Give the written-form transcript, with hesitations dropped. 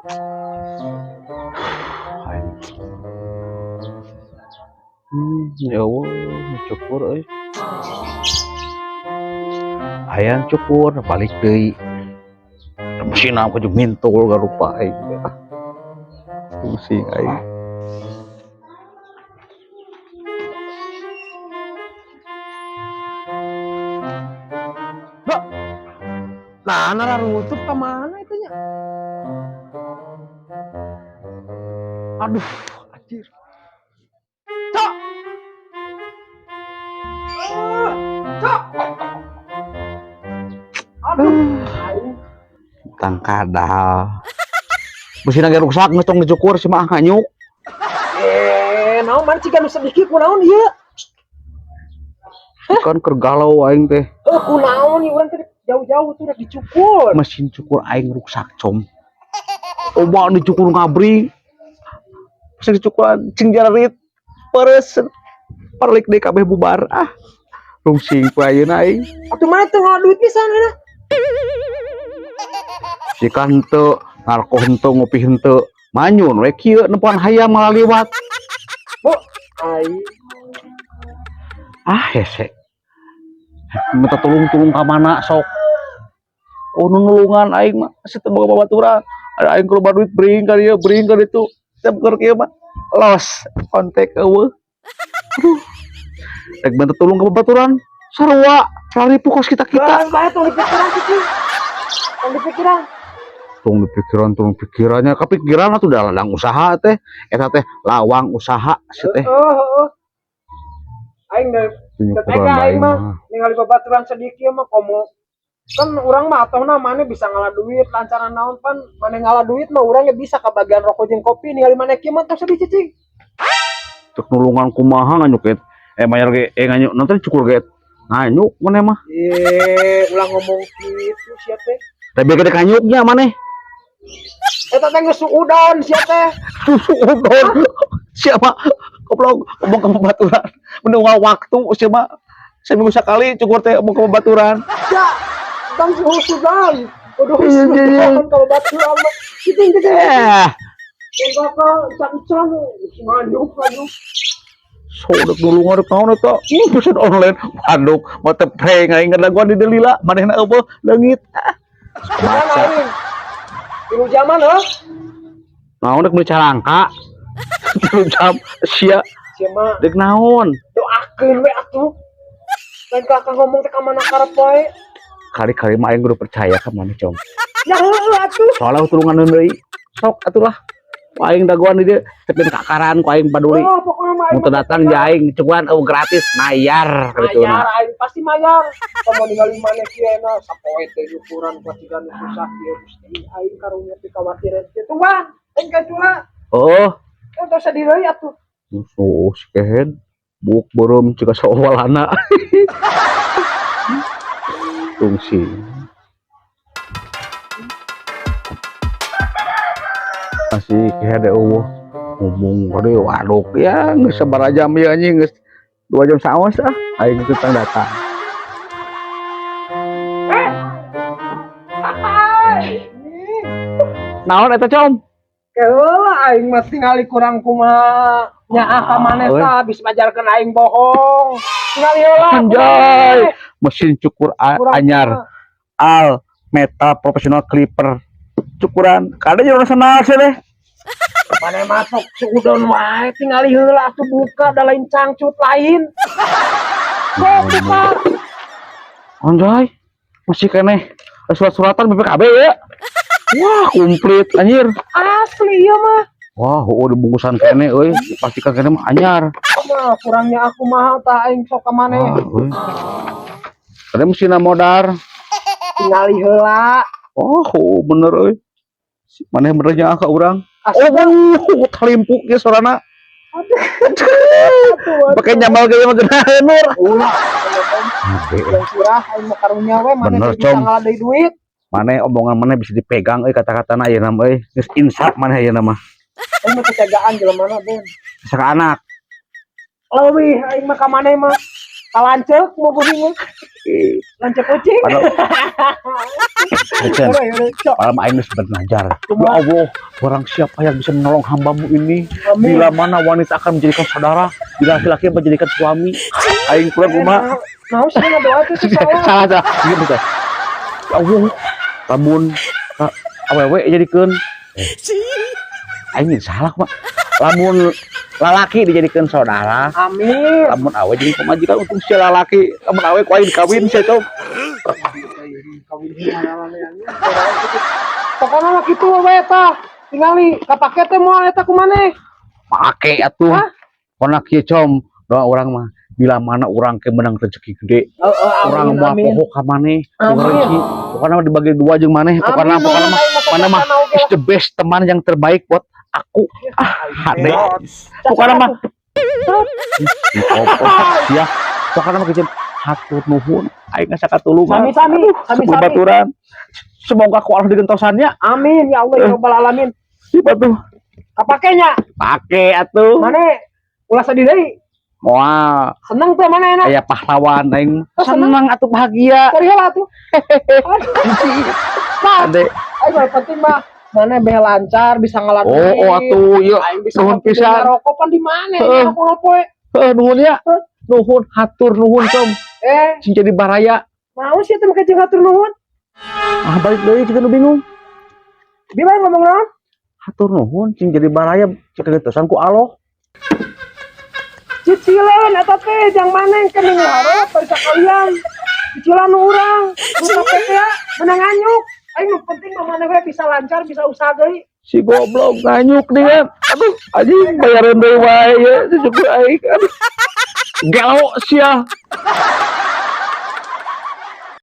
Aing. Ya Allah, cukur euy. Hayang cukur balik deui. Mesin aku jeung mintul garupa aing. Ah, pusing aing. Nah, nararutup ka mana itu nya? Aduh, anjir. Cok. Ah, Cok. Aduh, aing. Tang kadal. Mesin ge rusak, geus tong dicukur si mah nganyuk. Eh, naon man ciga nu sedih kieu, kunaon ieu? Kan keur galau aing teh. Eh, kunaon ieu, urang teh jauh-jauh tuh rek dicukur. Mesin cukur aing rusak, Com. Oba dicukur ngabri. Mesin dicukuran cing jararit. Peres. Parlik deui kabeh bubar ah. Rungsing ku ayeuna aing. Atuh mana teu ngala duit pisan euna? Jika henteu ngaroko henteu, ngopi henteu, manyun we kieu nempoan hayam malah liwat. Bu, aing. Ah, hese. Minta tulung-tulung ka mana sok. Oh, nu nulungan aing mah teu boga babaturan. Ada aing kudu duit bring ka dieu, bring ka ditu. Teu keur kieu mah los kontak euweuh. Aduh. Rek minta tulung ka babaturan sarua raripu kos kita-kita. Bae bae, tong dipikiran kitu. Tong dipikiran. Tong dipikiran, tong pikirannya kepikiran atuh, dah ladang usaha teh eta teh, lawang usaha si teh. Heeh, heeh. Aing dari Nyukuran tega aing aing mah mah. Ningali babaturan sedih kieu mah, komo kan urang mah atohna maneh bisa ngala duit lancaran naon, pan maneh ngala duit mah urang ge bisa kabagian rokok jeung kopi. Ningali maneh kieu mah tong sedih, cicing. Cek nulungan kumaha, nganyuk ge mayar ge nganyuk nanti cukur ge nganyuk maneh mah. Eh, ulah ngomong kitu sia teh. Tapi gede kanyuknya maneh. Eta teh geus suudon sia teh. Suudon siapa goblok, ngomong ke babaturan menunggu waktu siapa seminggu sekali cukur teh, ngomong ke babaturan. Ya, tong suudon. Udah Iya. suudon kalau baturan mah. Cicing, cicing. Eh. Yang bakal can-can nganyuk nganyuk. So udah nulungan rek naon eta? Pesen online. Waduh, mau teh prank aing ngadaguan di delila, manehna eueuh leungit. Ah. Gimana Baca. Aing? 3 jaman heuh. Naon rek meuli carangka? 3 jam sia. Sia mah. Rek naon? Doakeun we atuh. Lain kakak ngomong teh ka mana karep wae. Kali-kali mah aing kudu percaya ka maneh, Com. Ya heueuh atuh. Soalnya tulungan deui. Sok atuh lah. Ku aing dagoan di dieu, tepin kakaran ku aing paduli. Oh, pokoknya mah aing Mun teu datang ja aing cukuran eueuh gratis, mayar kitu. Mayar aing pasti mayar. Komo ningali maneh kieu na sapoe teh ukuran kuatiran nu susah kieu, Gusti aing karunya pikawatireun kitu wah. Aing kacula. Oh, Eh, teu sedih deui atuh. Oh, si kehed. Buuk beureum jiga sawalana. Tungsi. Masih kehed eueuh. Ngomong kade waduk ya geus sabaraha jam ieu anjing, geus 2 jam saos ah aing teu datang. Hai. Naon eta, Com? Keula aing mah tingali kurang kumaha nyaah ka maneh Euy. Tah bisa majarkeun aing bohong. Tingali heula. Anjay, mesin cukur Kurang anyar kumaha. Al metal profesional clipper cukuran kada jeung nasional sih deh. Maneh masuk suudon wae, tingali heula atuh, buka da lain cangcut lain. Sok buka. Anjay, masih keneh surat-suratan BPKB ya. Wah, komplit anjir. Asli ieu mah. Wah, oh, dibungkusan keneh euy, pastikan keneh mah anyar. Mah kurangnya aku mah tah aing sok ka maneh. Wah, euy. Tadi mesinna modar. Tingali heula. Oh, bener euy. Maneh bener nya ka urang. Asli. Oh, talimpuk ge sorana. Atuh. Pakai nyambal ge mah geunaheun nur. Ulah. Yang sirah aing mah karunya we maneh Bener, teh bisa Com. ngalah deui duit. Maneh omongan maneh bisa dipegang euy, kata-katana ayeuna mah euy. Geus insaf maneh ayeuna mah. Aing mah kejagaan jelema Ben. Bisa ka anak. Leuwih aing mah ka maneh mah. Kalanceuk mau kuring mah. Lanceuk ucing. Padahal Cen, Udah, udah, cok. padahal mah aing geus bernazar. Ya Kumaha? Allah, barang siapa yang bisa menolong hambamu ini, Amin. bila mana wanita akan menjadikan saudara, bila laki-laki menjadikan suami. Aing pulang kumaha? Mau sih ngadoa tuh salah. Salah salah. Iya betul. Ya Allah, lamun awewe jadikeun aing jadi salah kumaha? Lamun lalaki dijadikeun saudara, Amin. Lamun awe jadi pamajikan, untung si lalaki, lamun awe ku aing dikawin sia cok. Kawin di mana-mana ya. Pokoknya mah kitu we eta. Tingali kapake teh moal eta ku maneh? Pake atuh. Hah? Pokona kieu, Com, doa urang mah bila mana urang ke menang rezeki gede, Heeh, urang moal amin. Poho ka maneh, Amin. rezeki. Pokoknya mah dibagi dua jeung maneh, pokoknya Amin, pokoknya mah aing mah mana mah oge is lah. The best teman yang terbaik buat aku. Ah, hade. Pokoknya mah oh, ya. Pokoknya mah kieu, hatur nuhun aing asa katulungan. Sami-sami, sami-sami. Baturan. Semoga ku Allah digentosannya. Amin ya Allah ya Rabbal alamin. Siapa tuh? Kapake nya? Pake atuh. Maneh ulah sedih deui. Moal. Seneng teh maneh enak? Aya pahlawan aing. Oh, seneng? Seneng atuh, bahagia. Cari heula atuh. Nah, Ade. aing mah penting mah maneh beh lancar bisa ngalah Oh, atuh ieu Aing bisa nuhun ngopi pisan. Rokok pan di mana? Heeh. Aku poe. Heeh, nuhun ya. Nuhun, hatur nuhun, Com. Eh, Sing jadi baraya. Mau sih teh make jeung hatur nuhun. Ah, balik deui cik nu bingung. Di mana ngomong naon? Hatur nuhun sing jadi baraya cek kagentosan ku Allah. Cicilan eta teh jang maneh kening hareup bari sakalian. Cicilan nu urang, nu KPP ya menang nganyuk. Aing nu penting mah maneh we bisa lancar, bisa usaha deui. Si goblok nganyuk nih kan. Aduh, anjing bayaran deui wae ya si aing. Aduh. Gelo sia.